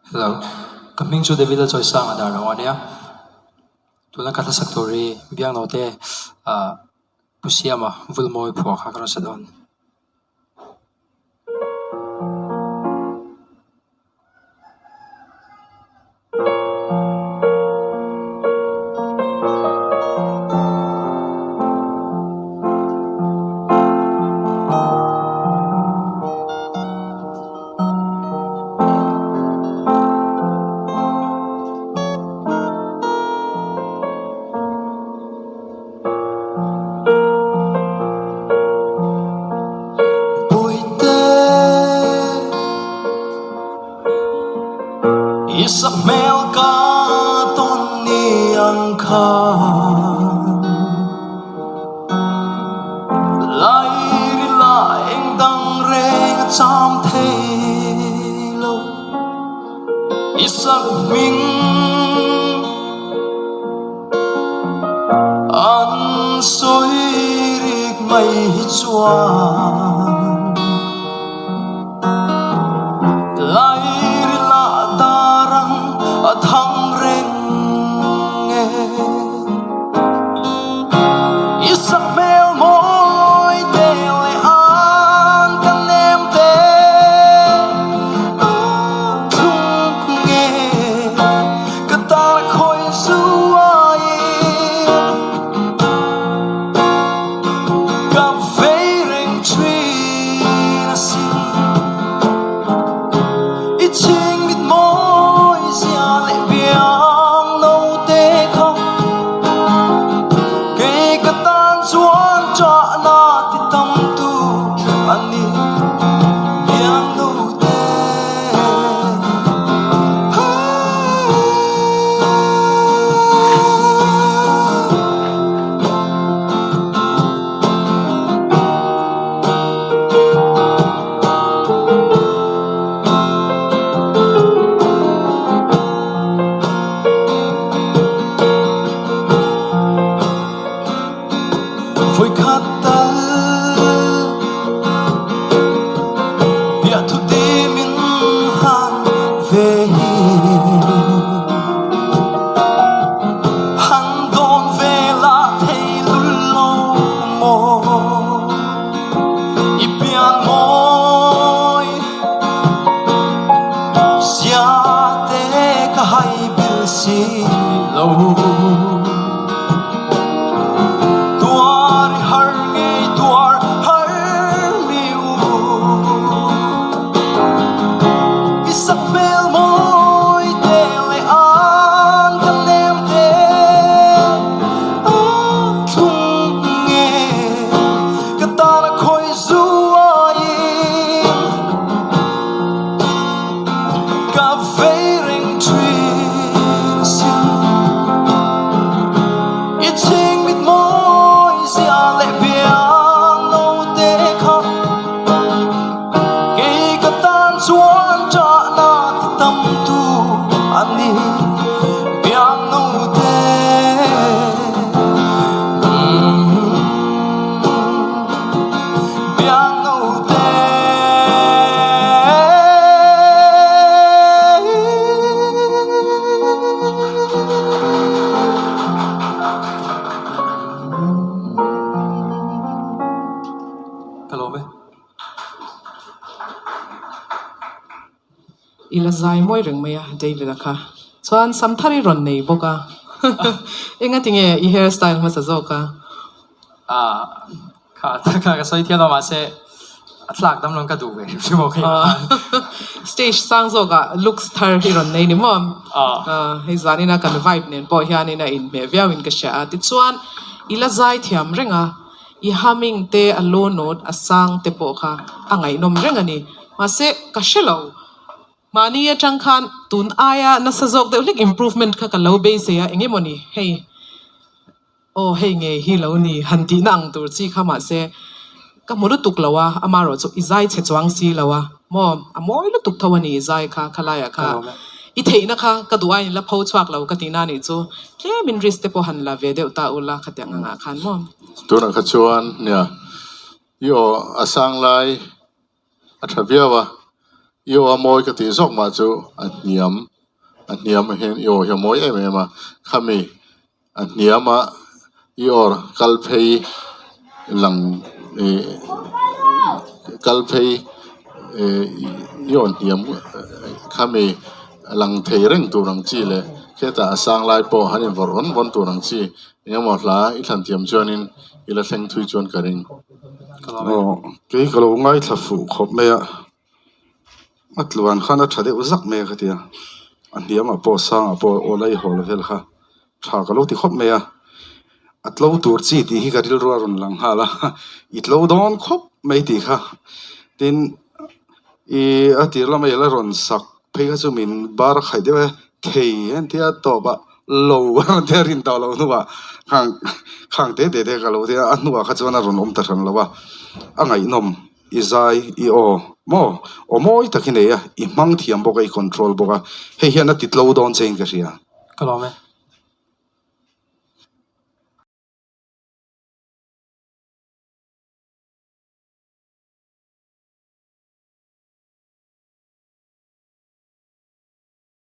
Hello, ka hming chu David Lalchawisanga dar lo a nia. Tuna ka hlasak tur hi Biangnote ah Pu Siama Vulmawi phuah kha ka rawn sa dawn. Puite i sakhmel ka tawn ni ang khan Lairila eng dang reng a cham thei lo i sakhming An sawi rik mai hi chuan Lairila darang a thang reng e. I sakhmel mawi te leh an ka nem te a thlung nge. Ka tar khawi zuaiin ka vei reng thin asin. I chhing mit mawi zia leh biang no te kha kei ka tan chuan ṭahna ti tam tu a ni biang no te. Vawikhat tal biathu ti min han ve hi Han dawn ve la thei lul lo maw I pian mawi sia te ka hai bil si lo. Tuar i har ngei tuar har mi u I sakhmel mawi te le an ka nem te a thlung nge ka tan a khawi zuaiin Ka vei reng ṭhin asin. I chhing mit mawi zia leh biang no te kha kei ka tan chuan ṭahna ti tam tu a ni biang no te. Biang no te. Ka lawm e. I la zai mawi reng mai a David-a kha. Chuan Samthar i rawn nei bawk a. Engatinge i hair style hmasa zawk a? Ah, kha kha ka sawi thiam lo mahse a thlak dam lawng ka duh ve hrim hrim awk hei. Stage sang zawkah looks thar hi rawn nei ni maw? Ah. Hei zanina kan vibe nen pawh hianin a inhmeh viauin ka hria a. Tichuan i la zai thiam reng a, i humming te a low note a sang te pawh kha a ngaihnawm reng a ni. Mahse ka hre lo. Mahni atang khan tun aia nasa zawk deuh hlek improvement kha ka lo beisei a, eng emaw ni hei. Aw hei ngei hi lo ni han tihna ang tur chi kha mahse ka hmu lutuk lo a, amaherawh chu i zai chhe chuang si lo a maw a mawi lutuk tho a ni i zai kha khalaiah kha i theihna kha ka duh aiin la pho chhuak lo ka tihna a nih chu tlemin risk te pawh han la ve deuh ta ula khatiang angah khan maw. Tunah kha chuan nia i aw a sang lai a tha viau a. I aw a mawi ka tih zawk mah chu a hniam a hniam ah hian i aw hi a mawi em em a khami a hniam a i aw kal phei lang ih kal phei ih i aw hniam khami lang thei reng tur ang chi leh hetah a sang lai pawh han invawrh vawn vawn tur ang chi eng emaw hla i thlan thiam chuanin i la thleng thui chuan ka ring. Aw kei ka lo ngaithla fuh khawp mai a, a tluan khan a tha deuh zak mai a ka ti a, a hniamah pawh sangah pawh aw lai hawl vel kha tha ka lo ti khawp mai a, a tlo tur chi tih hi ka rilru a rawn lang nghal a, i tlo dawn khawp mai tih kha tin ih a tir lamah i la rawn sak phei kha chu min bar khaih deuh e thei a tia tawp a lo a rawn tia rin tawh loh hnuah khang khang te te te ka lo tia a hnuah kha chuan a rawn awm ta hran lo a a ngaihnawm i zai i aw maw aw mawi tak i nei a i hmang thiam bawk a i control bawk a hei hian a ti tlo dawn che in ka hria. Ka lawm e.